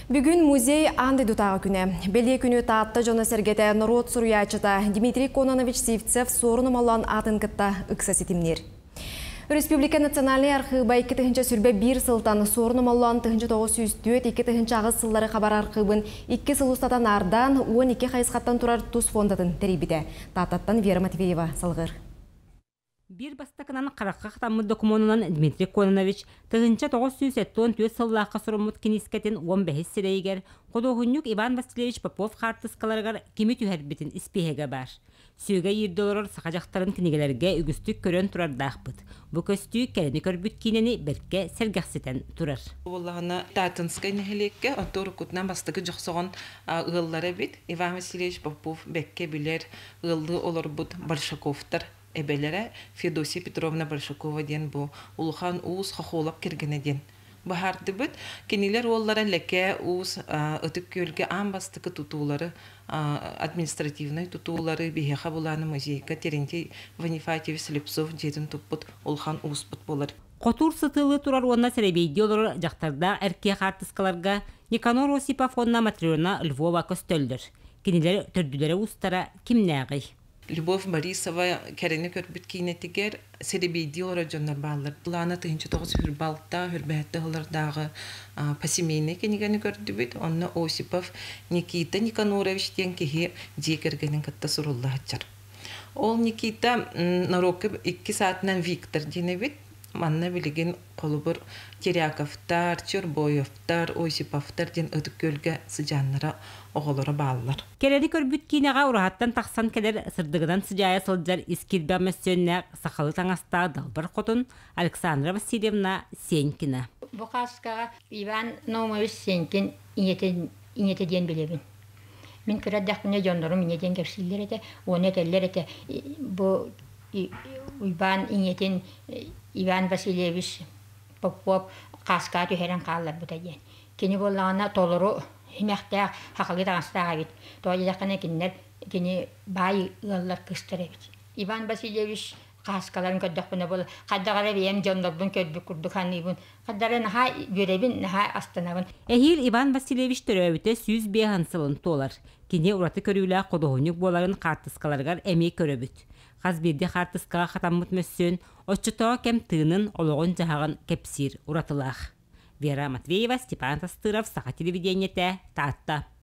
Бүгүн музей аан дойдутааҕы күнэ. Бэлиэ күнү Таатта дьоно-сэргэтэ норуот суруйааччыта Дмитрий Кононович Сивцев Суорун Омоллоон аатын кытта ыкса ситимниир. Республика национальнай архыыба 2021 сылтан Суорун Омоллоон 1904 2008 сыллары хабар архыыбын 2 сыл устата наардаан 12 хайысхаттан турар тус фондатын тэрийбитэ. Тааттаттан Вера Матвеева салҕыыр. Биир бастакынан харахха хатаммыт докумуонунан Дмитрий Кононович 1974 сыллаахха суруммут киниискэтин 15 сирэйигэр худуоһунньук Иван Васильевич Попов хаартыскаларыгар кими түһэрбитин испииһэгэ баар. Сүөгэ иирдэ олорор саха дьахтарын кинигэлэргэ үгүстүк көрөн турардаахпыт. Бу көстүү кэрэни көрбүт киинэни бэркэ сэргэхситэн турар. Буоллаҕына Таатынскай нэһилиэккэ онто уруккутунан бастакы дьохсоҕон ыаллара эбит. Иван Васильевич Попов бэккэ билэр ыаллыы олорбут Большаковтар эбэлэрэ Федосия Петровна Большакова диэн бу улахан уус хохолоп кэргэнэ диэн быһаардыбыт. Кинилэр уоллара Лэкээ уус Ытык Күөлгэ аан бастакы тутуулары, административнай тутуулары биһиэхэ булааны музейга Терентий Вонифатьевич Слепцов дьиэтин туппут улахан ууспут буолар. Хотуур сытыылыы турар уонна сэрэбиэйдии олорор дьахтардаах эркиэ хаартыскаларга Никанор Осипов уонна Матрена Львова көстөллөр. Кинилэр төрдүлэрэ уустара кимнээҕий? Любовь Борисова кэрэни көрбүт киинэтигэр сэрэбиэйдии олорор дьоннор бааллар. Лана 1926 хүрбэһэтте сыллардааҕы посемейный кинигэни көрдүбүт. Онно Осипов Никита Никанорович диэн киһи дьиэ кэргэнин кытта сурулла сылдьар. Ол Никита норуокка иккис аатынан Виктор диэн эбит. Манна билигин холобур Теряковтар, Чербоевтар, Осиповтар диэн Ытык Күөлгэ сыдьааннара оҕолоро бааллар. Кэрэни көрбүт киинэҕэ ураһаттан тахсан кэлэр сырдыгынан сыдьаайа сылдьар ис киирбэх мөссүөннээх сахалыы таҥастаах далбар хотун Александра Васильевна Сенькина. Бу хааскаҕа Иван Наумович Сенькин ийэтин ийэтэ диэн билэбин. Мин кыра эрдэхпинэ дьоннорум ийэ диэн кэпсииллэр этэ, уонна этэллэр этэ бу Уйбаан ийэтин Иван Васильевич Попов хааскаҕа түһэрэн хаалларбыта диэн. Кини буоллаҕына толору симэхтээх, хахалыы таҥастаах эбит. Тоҕо диэтэххинэ кинилэр кини баай ыаллар кыыстара эбит. Иван Васильевич хааскаларын көрдөхпүнэ буол хайдах эрэ бэйэм дьоннорбун көрбүт курдук саныыбын. Хайдах эрэ наһаа үөрэбин, наһаа астынабын. Эһиил Иван Васильевич төрөөбүтэ 105 сылын туолар. Кини ураты көрүүлээх худуоһунньук буоларын хаартыскаларыгар эмиэ көрөбүт. Хас биирдии хаартыскаҕа хатаммыт мөссүөн оччотооҕу кэм тыынын, олоҕун-дьаһаҕын кэпсиир уратылаах. Вера Матвеева, Степан Тастыров, Саха телевидениетэ, Таатта.